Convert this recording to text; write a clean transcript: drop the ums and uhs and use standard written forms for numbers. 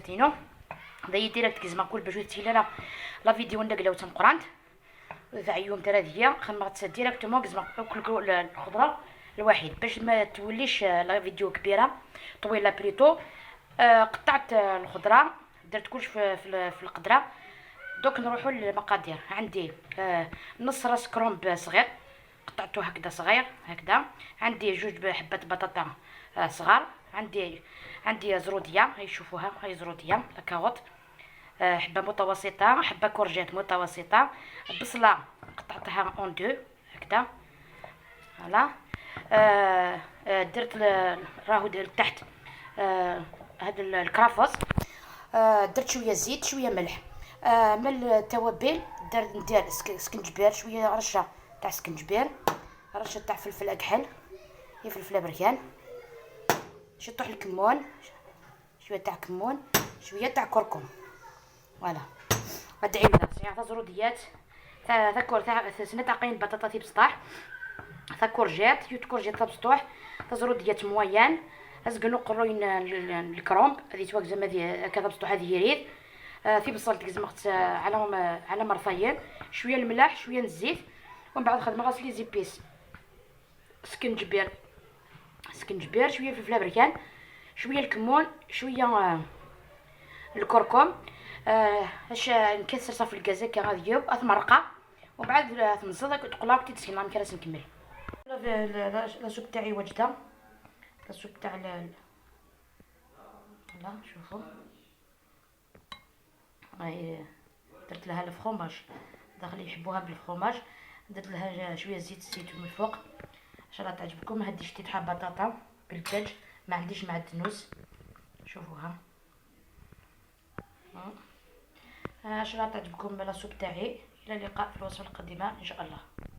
recette ينو داي direct كزما كل باش تيلا la vidéo ندقلاو تمقرانت ذا يوم ترى خدمت directement كزما كل الخضرة الوحيد باش ما توليش la vidéo كبيرة طويلة plutôt. قطعت الخضره، درت كلش في القدره. دوك نروحوا للمقادير. عندي نص راس كرومب صغير، قطعته هكذا صغير هكذا. عندي جوج حبات بطاطا صغار. عندي زروديه، هاي شوفوها، هاي زروديه la carotte، حبه متوسطه، حبه courgette متوسطه، بصله قطعتها en deux هكذا، voilà. درت راهو تحت هاد الكرافس. درت شوية زيت، شوية ملح. من التوابل درت ندير سكنجبير، شوية رشه تاع سكنجبير، رشه تاع فلفل اكحل، هي فلفل بركان، شطوح الكمون، شوية تاع كمون، شوية تاع كركم، voilà. ادعي لنا سيعطى زروديات تا سنة تاع قين بطاطا بسطاح تا courgette يوت courgette تا بسطوح تا زروديات moyenne ازقنو قروين الكرومب هذه تواك هذه كذا بسطوح هذه يريد في بصل تقزمقت على مرثيين، شوية الملاح، شوية الزيت، ومن بعد خدمة غسلي les épices، سكنجبير سكنجبير، شوية فلفل بركان، شوية الكمون، شوية الكركم. اش نكسر صافي الكازا كي غادي يوب اثمرقه ومن بعد تنزل تقلا تسكن كراس نكمل la soupe تاعي واجده، la soupe تاع voilà. شوفوا هاي درت لها الفخوماج داخل، يحبوها بالفخوماج. درت لها شوية زيت الزيتون من الفوق. ان شاء الله تعجبكم. هادي شتيتها بطاطا بالدجاج، ما عنديش معدنوس. شوفوها، ان شاء الله تعجبكم la soupe تاعي. الى اللقاء في الوصفة القادمة ان شاء الله.